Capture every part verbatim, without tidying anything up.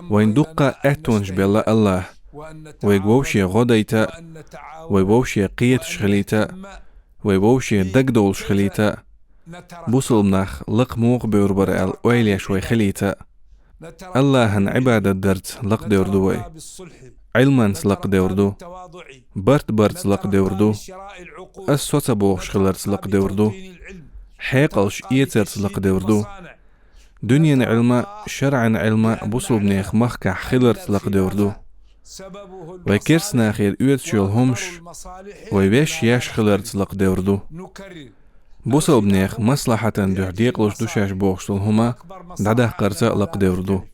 Вайн дуккха аьттонаш белла Аллахӏа. Вайга вовше гӏо дайта, вай вовше кхеташ хилийта, вай вовше дагдовлаш хилийта, бусалба нах лакха муха бевр бара аьлла ойла еш вай хилийта. Аллахӏан ӏибадат дарца лакхдевр ду вай. Ӏилманца лакхдевр ду. Барт барца лакхдевр ду. Ас со ца бохуш хиларца лакхдевр ду. Хьекъалш эцарца лакхдевр ду. Дуьненан Ӏилма, шарӀан Ӏилма бусалбанех махкахь хиларца лакхдевр ду. Вай керстанахера оьцуш йолу хӀумаш вай веш еш хиларца лакхдевр ду. Бусалбанех маслахьатан дуьхьа декъалуш ду шаьш бохуш долу хӀума дӀадаккхарца а лакхдевр ду.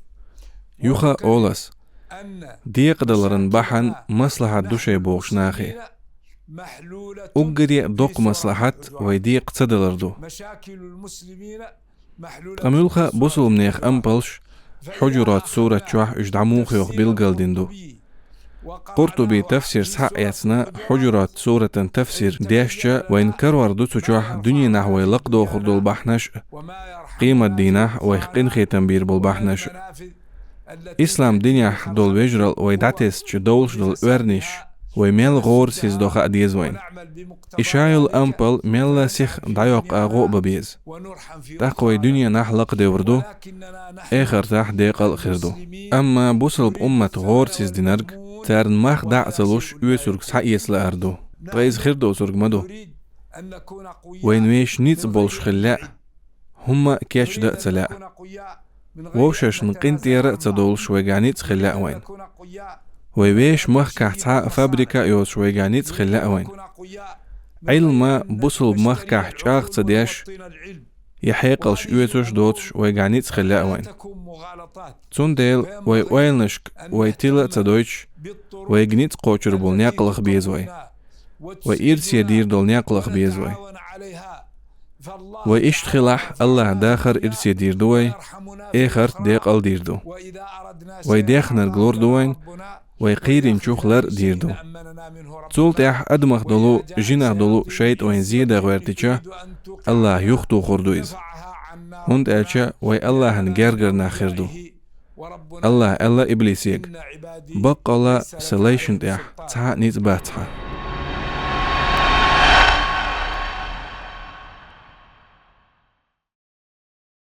Юха олас, декъадаларан бахьана маслахьат ду шай бохуш нахе. Уггаре а доккха маслахьат вай декъа ца далар ду. Ткъа муьлхха бусалбанех ампалш Хьуджурат сурат чохь уьш дӀа муха йоху билгалдина ду. Къуртуби тафсир схьа а эцна, Хьуджурат суратан тафсир дешча, вайн карор ду цу чохь дуьненахь вай лакхдохур долу бахьанаш а, къемат дийнахь вайх къинхетам бийр болу бахьанаш а. Ислам динехь долу вежарал вай дӀатесча довлуш долу оьрниш, вай мел гӀорасиз до хаа деза вайн. И шайолу ампал мелла сиха дӀайоккха гӀо а бан беза. ТӀаккха вай дуьненахь лакхдевр ду, эхартахь декъал а хир ду. Амма бусалба уммат гӀорасиз динарг, царна мах дӀа а ца луш, оьцург схьаэца лаар ду. Ткъа иза хир доцург ма ду. Вайн вешан ницкъ болуш хила лаьа, хӀумма а кечдан а ца лаьа. Вовшашна къинтӀера а ца довлуш вайгахь ницкъ хила лаьа вайн. Вай вешан махкахь цхьа а фабрика а йоцуш вайгахь ницкъ хила лаьа вайн. Ӏилма бусалба махкахь чӀагӀ ца деш, я хьекъалш оьцуш доцуш вайгахь ницкъ хила лаьа вайн. Цундела вай ойланашка вай тила а ца дойтуш, вайга ницкъ кхочур болу некъ лаха беза вай. Вай ирсе дийр долу некъ лаха беза вай. Вай иштта хилахь, Аллахь дахар ирсе дийр ду вай, эхарт декъал дийр ду. Вай дехнарг лур ду вайн, вай кхийринчух лар а дийр ду. Цул тӀаьхьа адамах долу, жинах долу шайтӀа вайн зен дан гӀоьртича, Аллахь юхатухур ду иза. ХӀунда аьлча вай Аллахьан гергара нах хир ду. Аллахь аьлла иблисега: «Баккъалла сан лайшна тӀехь цхьа а ницкъ бац хьан».